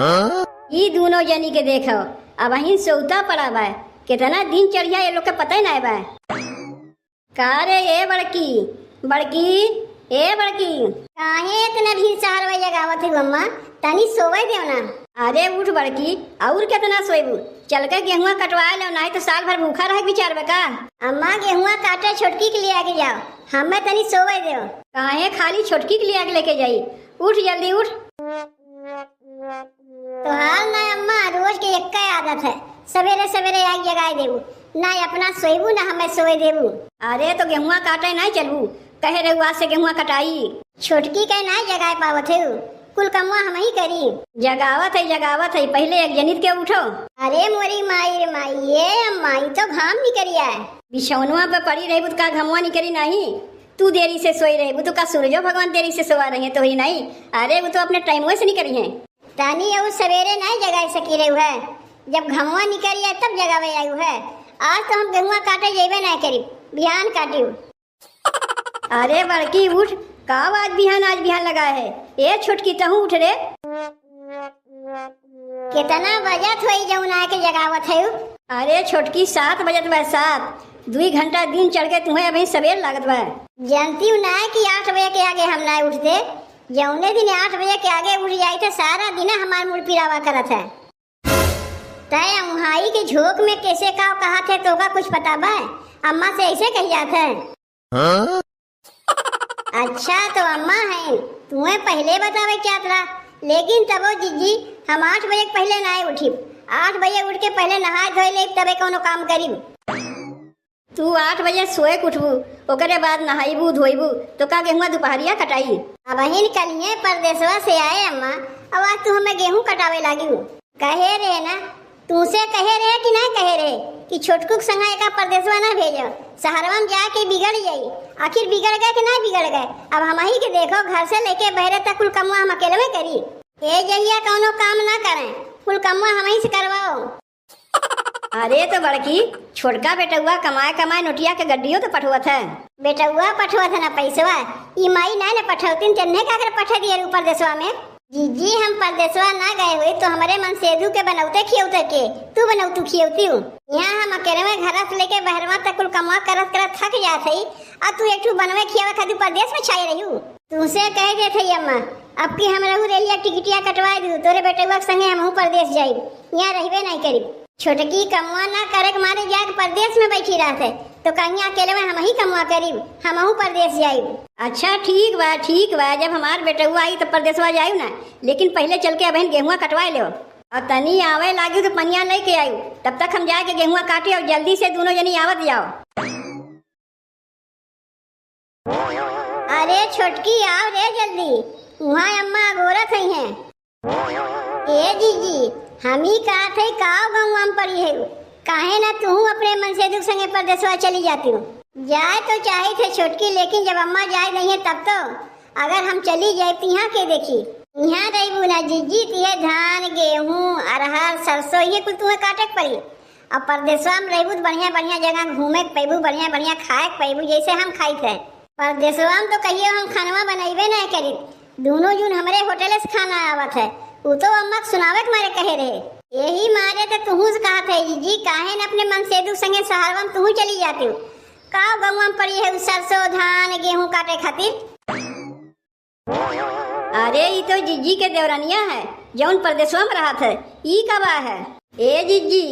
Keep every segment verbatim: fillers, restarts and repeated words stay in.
ई दूनो जनी के देखो, अबहिन सोउता पड़ा बा। केतना दिन चढ़िया, ये लोग के पता ही नाय बा। का रे ए बड़की, बड़की, ए बड़की। काहे इतना भीड़ सहरवा जगावत हऊ अम्मा? तनी सोवे देव ना। अरे उठ बड़की, अउर केतना सोइबू? चल के गेहुआ कटवा लेव, नाहीं तो साल भर भूखा रहे के विचार बा का? अम्मा गेहुआ काटे छोटकी के लिया के जाव, हमें तनी सोवे देव। काहे खाली छोटकी के लिया के लेके जाई? उठ जल्दी उठ। तोहार ना अम्मा, रोज के एक्के आदत है, सवेरे सवेरे आइ जगाइ देबू, ना अपना सोइबू ना हमें सोए देबू। अरे तो गेहुआ काटे नाहीं चलबू, कहे रहू आज से गेहुआ कटाई। छोटकी के नाहीं जगाइ पावत है, कुल कमवा हमहीं करी। जगावत है, जगावत है, पहिले एक जनित के उठो। अरे मोरी माई रे माई, ये अम्मा, ई तो घाम निकरिया है। बिछौनवा पे पड़ी रहबू तो का घमवा निकरी नाहीं? तू देरी से सोई रहबू तो का सूरजो भगवान देरी से सोवा रहे तोहरी नाहीं? अरे वो तो अपने टाइमवे से निकरी हैं। तनी अउ सवेरे नाहीं जगाइ सकी रहू है, जब घमवा निकरी है तब जगावे आयु है। आज तो हम गेहुआ काटे जइबे नाहीं करी, बिहान काटिउ। अरे बड़की उठ, का आज बिहान, आज बिहान लगाए है? ए छोटकी तहूँ उठ रे। केतना बजत होई जउन आके जगावत है उ? अरे छोटकी सात बजत बा, सात। दुई घंटा दिन चढ़ के तुहें अबहीं सबेर लागत बा। जनतिउ नाहीं कि आठ बजे के आगे हम नाहीं उठते। जउने दिन आठ बजे के आगे उठ जाई तो सारा दिन हमार मुड़ पिरावा करत है। तै अम्हाई के झोंक में कैसे का कहत है, तोका कुछ पता बा? अम्मा से ऐसे कही जात है। हाँ? अच्छा तो अम्मा है, तुहें पहिले बतावे के चाहत रहा, लेकिन तबो जिज्जी हम आठ बजे के पहिले नाहीं उठिब। आठ बजे उठ के पहिले नहाए धोए लेब तबे कउनो काम करिब। तू आठ बजे सोए के उठबू, ओकरे बाद नहाइबू धोइबू, तो का गेहुआ दुपहरिया कटाई? अबहिन कलिए परदेसवा से आए अम्मा, अब आज तू हमें गेहूं कटावे लागिउ। कहे रहे ना, तूसे कहे रहे कि नाहीं कहे रहे कि छोटकू के संगा एका परदेसवा ना भेजो, सहरवा में जाके बिगड़ जाई। आखिर बिगड़ गए कि नाहीं बिगड़ गए? अब हमही के देखो, घर से लेके बहरे तक कुल कमवा हम अकेलवे करी। ए जहिया कउनो काम ना करें, कुल कमवा हमही से करवाओ। अरे तो बड़की, छोटका बेटउआ कमाए कमाए नोटिया के गड्डियो तो पठवत है। बेटउआ पठवत है ना पैसवा, ई माई नाहीं न पठवतिन, तेन्हे का कर पठे दिए रू परदेसवा में। जिज्जी हम परदेसवा ना गए हुई तो हमरे मनसेदू के बनौते खियौते के, तू बनौतू खियौतिउ। यहाँ हम अकेले में घर से लेके बहरवा तक कुल कमवा करत करत थक जात हई, आ तू एक ठू बनवे खियावे खातिर परदेस में छाए रहिउ। तुसे कह देत हई अम्मा, अब की हमरहू रेलिया टिकटिया कटवाए दू, तोरे बेटउआ के संगे हमहू परदेस जाइब, यहाँ रहबे नाहीं करिब। छोटकी कमवा ना करे के मारे जाके परदेस में बैठी रहत है, तो कहीं अकेले में हमही कमवा करिब, हमहू परदेस जाइब। अच्छा ठीक बा, ठीक बा, जब हमार बेटउआ आई तो परदेसवा जाइब ना, लेकिन पहिले चल के अबहिन गेहुआ कटवाए लेव, और तनी आवे लागी तो पनिया लेके आई, तब तक हम जाके गेहुआ काटे और जल्दी से दूनो जनी आवत जाओ। अरे छोटकी, आव रे जल्दी, उहाँ अम्मा अगोरत हई हैं। ए जीजी, हम ही कहत हई, काव गौवा में पड़ी है, काहे ना तू अपने मनसेदू के संगे परदेसवा चली जातिउ? जाए तो चाही थे छोटकी, लेकिन जब अम्मा जाए नहीं है तब तो, अगर हम चली जाए तो यहाँ के देखी? यहाँ रहबू ना जीजी, तिहे धान, गेहूँ, अरहर, सरसों, ये कुल तुम्हें काटे के पड़ी। अब परदेसवा में रहबू तो बढ़िया बढ़िया जगह घूमे के पैबू, बढ़िया बढ़िया खाए के पैबू, जैसे हम खाई थे। परदेसवा में तो कहियो हम खानवा बनइबे नाहीं करी, दूनो जून हमरे होटले से खाना आवत है। उ तो अम्मा के सुनावे के मारे कहे रहे, यही मारे तो तुहू से कहत है जीजी, काहे न अपने मनसेदू संगे सहरवा में तुहू चली जातिउ। काव गौवा में पड़ी है उ सरसों, धान, गेहूँ काटे खातिर? अरे, ई तो जीजी के देवरनिया है, जौन परदेसवा में रहत है। ई कब आए है? ए जीजी,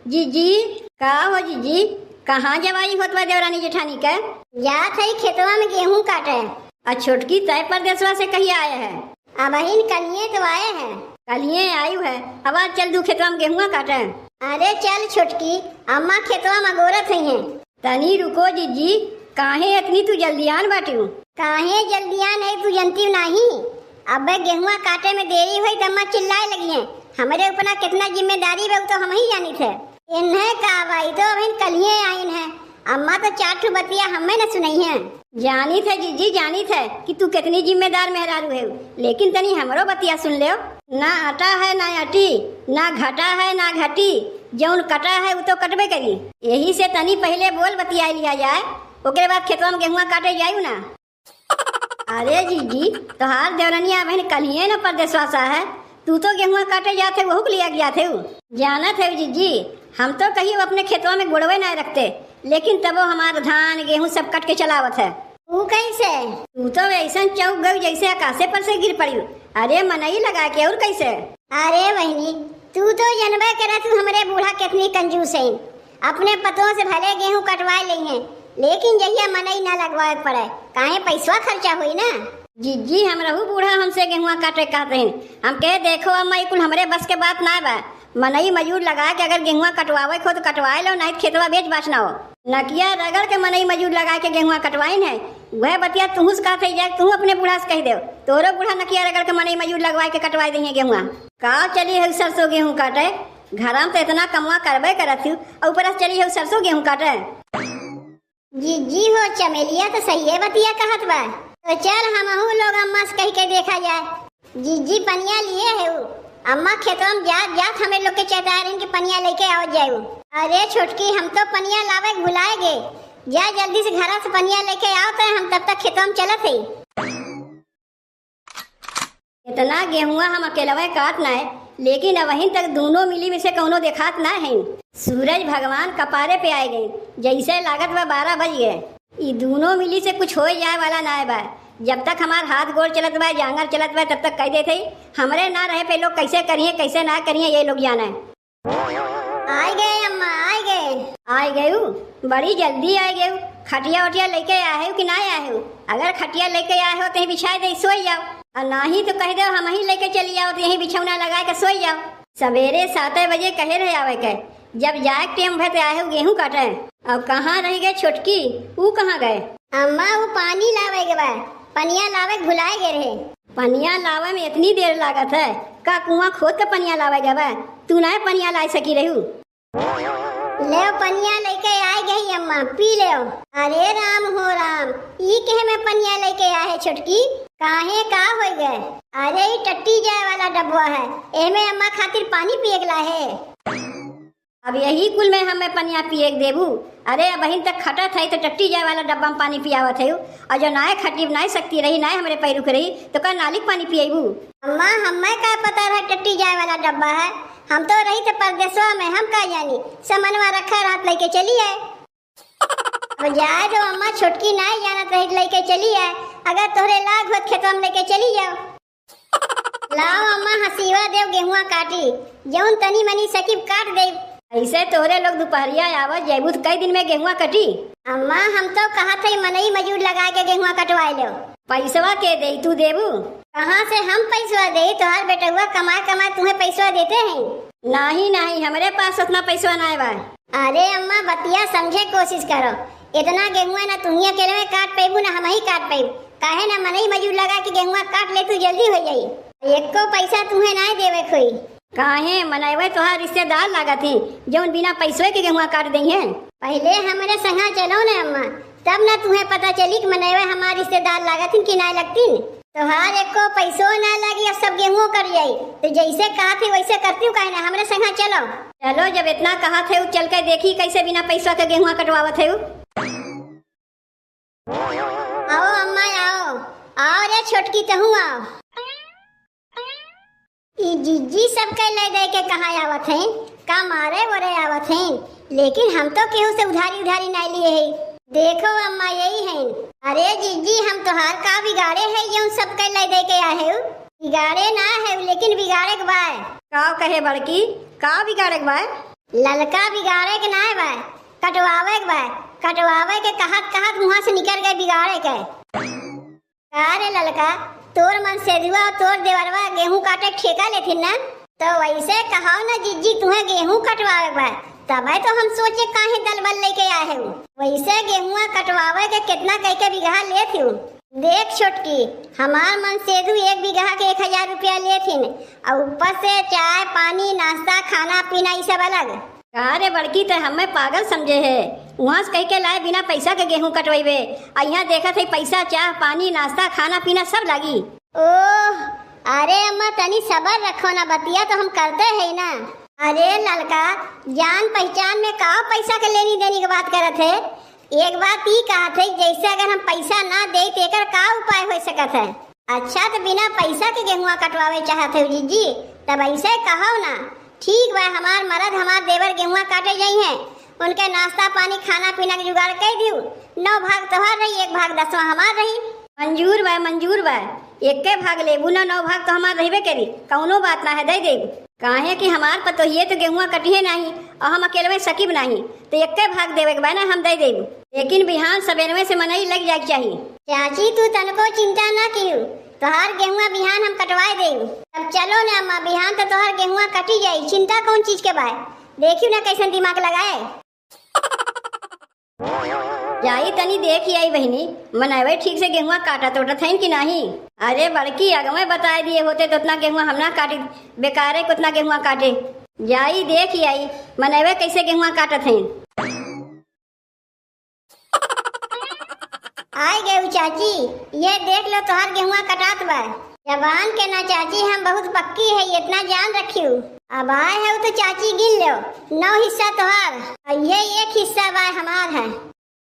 जीजी, का हो जीजी, कहाँ जवाई होत बा देवरानी जेठानी के? जात है खेतवा में गेहूँ काटे। आ छोटकी तय परदेसवा से कहिया आए है? अबहिन कलिए तो आए है। कलिए आयु है, अब आज चल दू खेतवा में गेहुआ काटे। अरे चल छोटकी, अम्मा खेतवा में गोरत हई हैं। तनी रुको जीजी, काहे इतनी तू जल्दियान बाटिउ? काहे जल्दियान है तू जनतिउ नाहीं? अबे गेहुआ काटे में देरी होई त अम्मा चिल्लाए लगी हैं। हमरे ऊपर ना कितना जिम्मेदारी बा, उ तो हमही जानित है। इन्हें का बा, ई तो अबहिन कलिए आइन है। अम्मा तो चार ठो बतिया हमें न सुनई हैं। जानित है जीजी, जानित है कि तू कितनी जिम्मेदार मेहरारू है, लेकिन तनी हमरो बतिया सुन लेव। ना आटा है ना आटी, ना घाटा है ना घाटी, जौन कटा है उ तो कटबे करी। यही से तनी पहिले बोल बतिया लिया जाए, ओकरे बाद खेतवा में गेहुआ काटे जायु ना। अरे जीजी, तोहार देवरनिया बहन कलिए न परदेसवा से है, तू तो गेहुआ काटे जात है, वहू के लिया जात है। जानत है जिज्जी, हम तो कहियो अपने खेतवा में गोड़वे ना रखते, लेकिन तबो हमार धान गेहूँ सब कट के चलावत है। तू कैसे? तू तो ऐसन चौंक गयू जैसे आकाशे पर से गिर पड़ियो। अरे मनई लगा के और कैसे? अरे बहिनी, तू तो जनबे करे तू हमरे बूढ़ा कितनी कंजूस है। अपने पतों से भले गेहूँ कटवा लेइहें, लेकिन जहिया मनई ना लगवाए के पड़े, काहे पैसवा खर्चा होई ना। जिज्जी, हमरहू बूढ़ा हमसे गेहुआ काटे कहत रहिन। हम कहे, "देखो अम्मा, ई कुल हमरे बस के बात ना बा। मनई मजूर लगा के अगर गेहुआ कटवावे के हो तो कटवाए लो, नाहीं तो खेतवा बेच बाच ना हो।" नकिया रगड़ के मनई मजूर लगा के गेहुआ कटवाइन है। वह बतिया तुहू से कहत है, जाके तुहू अपने बूढ़ा से कह देव, तोरो बूढ़ा नकिया रगड़ के मनई मजूर लगवाए के कटवाए दइहें गेहुआ। का चली है सरसों गेहूँ काटे? घरा में तो इतना कमवा करबे करत हूँ, और ऊपर से चली है सरसों गेहूँ काटे। जिज्जी हो, चमेलिया तो सहिए बतिया कहत बा। तो चल, हमहू लोग अम्मा से कहि के देखा जाए। जिज्जी, पनिया लिए है उ? अम्मा खेतवा में जात जात हमें लोग के चेताए रहिन कि पनिया लेके आओ जाए उ। अरे छोटकी, हम तो पनिया लावे के भुलाए गए। जा जल्दी से घरा से पनिया लेके आओ, तो हम तब तक खेतवा में चलत है। इतना गेहुआ हम अकेलवे काट नाय, लेकिन अबहिन तक दूनो मिली में से कौनो देखात ना है। सूरज भगवान कपारे पे आए गए, जैसे लागत बा बारह बज गए। ई दूनो मिली से कुछ होए जाए वाला नाय बा। जब तक हमार हाथ गोड़ चलत बा, जांगर चलत बा, तब तक कह देते ही, हमरे ना रहे पे लोग कैसे करिए, कैसे ना करिए, ये लोग जाने। आइ गए अम्मा, आइ गए। आइ गयू? बड़ी जल्दी आइ गयू। खटिया उटिया लेके आए हो कि ना आए हो? अगर खटिया लेके आए हो तो यहीं बिछाए दे, सोई जाओ। और नाही तो कह दो हम ही लेके चली जाओ तो यहीं बिछौना लगा के सोई जाओ। सवेरे सात बजे कहे रहे आवे के, जब जाए के टेम भर ते आए हो गेहूं काटे। अब कहाँ रह गए छोटकी? ऊ कहाँ गए? अम्मा, ऊ पानी लावे के बा, पनिया लावे के भुलाए गए रहे। पनिया लावे में इतनी देर लागत है, का कुआं खोद के पनिया लावे गवा? तू नाय पनिया लाए सकी रहू। लेव पनिया लेके आए गई अम्मा, पी लेव। अरे राम हो राम, ई केह में पनिया लेके आए है छोटकी? काहे, का हो गए? अरे ई टट्टी जाए वाला डब्बा है, एमे अम्मा खातिर पानी पिए के लाए है। अब यही कुल में हमें पनिया पिए के देबू? अरे, अबहिन तक खटत है तो टट्टी जाए वाला डब्बा में पानी पियावत है, और जो नाय खटी, नाय सकती रही, नाय हमरे पैरुख रही, तो का नाली के पानी पिएबू? अम्मा, हमें का पता रहा टट्टी जाए वाला डब्बा है, हम तो रही थे परदेसवा में, हम का जानी, समनवा रखा रहत लेके चली आए। अब जाए दो अम्मा, छोटकी नाय जानत रही लेके चली आए, अगर तोहरे लाग होत खेतवा में लेके चली जाओ। लाओ अम्मा, हसीवा देव गेहुआ काटी, जौन तनी मनी सकीब काट देव। ऐसे तोहरे लोग दुपहरिया आवत जैबू त कई दिन में गेहुआ कटी? अम्मा, हम तो कहत हई मनई मजूर लगा के गेहुआ कटवाए लेव। पैसवा के देई, तू देबू? कहाँ से हम पैसवा देई? तोहार बेटउआ कमाए कमाए तुहे पैसवा देते हैं। नाही, नाही, हमरे पास उतना पैसवा नाय बा। अरे अम्मा, बतिया समझे कोशिश करो। इतना गेहुआ ना तुही अकेले में काट पैबू, ना हमही काट पैब। काहे ना मनई मजूर लगा के गेहुआ काट ले, तू जल्दी हो जाई। एको पैसा तुहे ना देवे खोई। काहे, मनईवे तोहार रिश्तेदार लागत ही, जौन बिना पैसवे के गेहुआ काट देइहें। पहिले हमरे संगा चलो ना अम्मा, तब ना तुहे पता चली कि मनईवे हमार रिश्तेदार लागत ही कि ना लगती। तोहार एको पैसो ना लागी, अब सब गेहूं कट जाई। तो जैसे कहत है वैसे करती हूँ, काहे ना, हमरे संगा चलो। चलो, जब इतना कहत है, चल के देखी कैसे बिना पैसा के गेहुआ कटवावत है। आओ अम्मा, आओ, आओ रे छोटकी, तहू आओ। ई जिज्जी सबके ले दे के कहाँ आवत हैं? का मारे ओरे आवत हैं? लेकिन हम तो केहू से उधारी उधारी नाय लिए है। देखो अम्मा, यही हैं। अरे जिज्जी, हम तोहार का बिगाड़े है, जौन सबके ले दे के आए है? बिगाड़े ना है, लेकिन बिगाड़े के बाय। का कहे बड़की, का बिगाड़े के बाय? ललका बिगाड़े के नाय बाय, कटवावे के बाय। कटवावे के कहत कहत मुँह से निकल गए बिगाड़े के। का रे ललका, तोर मनसेधुआ और तोर देवरवा गेहूं काटे के ठेका लेथिन ना? तो वैसे कहाओ ना जिज्जी, तुहें गेहूं कटवावे के बा, तबे तो हम सोचे काहे दलबल लेके आए हो। वैसे गेहुआ कटवावे के कितना कह के बीघा लेत हो? देख छोटकी, हमार मनसेधु एक बीघा के एक हजार रुपया लेथिन, और ऊपर से चाय, पानी, नाश्ता, खाना पीना, ई सब अलग। का रे बड़की, तै हमें पागल समझे है? वहाँ से कह के लाए बिना पैसा के गेहूं कटवैबे, आ यहाँ देखत है पैसा, चाह, पानी, नाश्ता, खाना पीना सब लागी। ओह, अरे अम्मा, तनी सबर रखो ना, बतिया तो हम करते है ना। अरे ललका, जान पहचान में का पैसा के लेनी देनी के बात करत है? एक बात ई कहत है, जैसे अगर हम पैसा ना दे तो एकर का उपाय हो सकत है? अच्छा, तो बिना पैसा के गेहुआ कटवावे चाहत हो जिज्जी? तब ऐसे कहो ना, ठीक बा, हमार मरद, हमार देवर गेहुआ काटे जइहैं, उनके नाश्ता पानी, खाना पीना के जुगाड़ कइ दिउ। नौ भाग तोहार रही, एक भाग दसवाँ हमार रही। मंजूर बा, मंजूर बा, एक्के भाग लेबू ना, नौ भाग तो हमार रहबे करी, कउनो बात ना है, दइ देबू। काहे कि हमार पतोहिए तो गेहुआ कटिहे नाहीं, अउर हम अकेलवे सकिब नाहीं, तो एक्के भाग देवे के बा ना, हम दइ देबू। लेकिन बिहान सबेरवे से मनई लग जाए के चाही। चाची, तू तनको चिंता ना किहू, तोहार गेहुआ बिहान हम कटवाए देबू। अब चलो ना अम्मा, बिहान तो तोहार गेहुआ कटी जाई, चिंता कउन चीज के बाय? देखियो ना कइसन दिमाग लगाए। जाई तनी देखि आई बहिनी, मनइवे ठीक से गेहुआ काटत ओटत हइन कि नाहीं? अरे बड़की, अगवे बताए दिए होते तो उतना गेहुआ हम ना काटी, बेकारे के उतना गेहुआ काटे। जाई देखि आई, मनइवे कइसे गेहुआ काटत हइन। आइ गयू चाची, ये देख लो तोहार गेहुआ कटात बा। जबान के ना चाची, हम बहुत पक्की है, इतना जान रखियो। अब आए हो तो चाची गिन लो, नौ हिस्सा तोहार, अउर ये एक हिस्सा बा हमार है।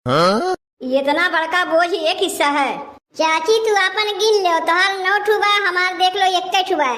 हाँ? इतना बड़का बोझ एक हिस्सा है। चाची तू आपन गिन लो, तोहार नौ ठू बा, हमार देख लो एक्के ठू बा।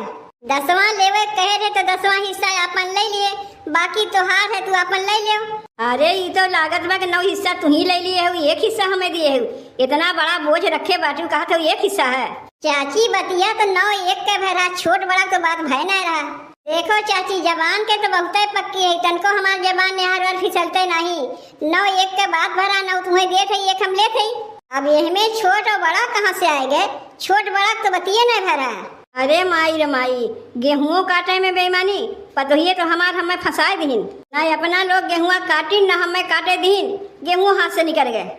दसवाँ लेवे कहे रहे तो दसवाँ हिस्सा आपन लइ लिए, बाकी तोहार है, तू आपन लइ लेव। अरे ई तो लागत बा कि नौ हिस्सा तू ही लइ लिए हो, एक हिस्सा हमें दिए हो। इतना बड़ा बोझ रखे बाटू, कहत हो एक हिस्सा है। चाची बतिया तो नौ एक के भरा, छोट बड़ा तो बात भय ना रहा। देखो चाची, जबान के तो बहुते पक्की है, तनको हमार जबान नेहर वर फिसलते नाहीं। नौ एक के बात भरा, नौ तुहें देत है, एक हम लेत है। अब एहमे छोट और बड़ा कहाँ से आए गए? छोट बड़ा तो बतिये नहीं भरा। अरे माई रे माई, गेहुओ काटे में बेईमानी, पतोहिए तो हमार हमें फंसाए दिहिन। ना अपना लोग गेहुआ काटिन, ना हमें काटे दिहिन, गेहुओ हाथ से निकल गए।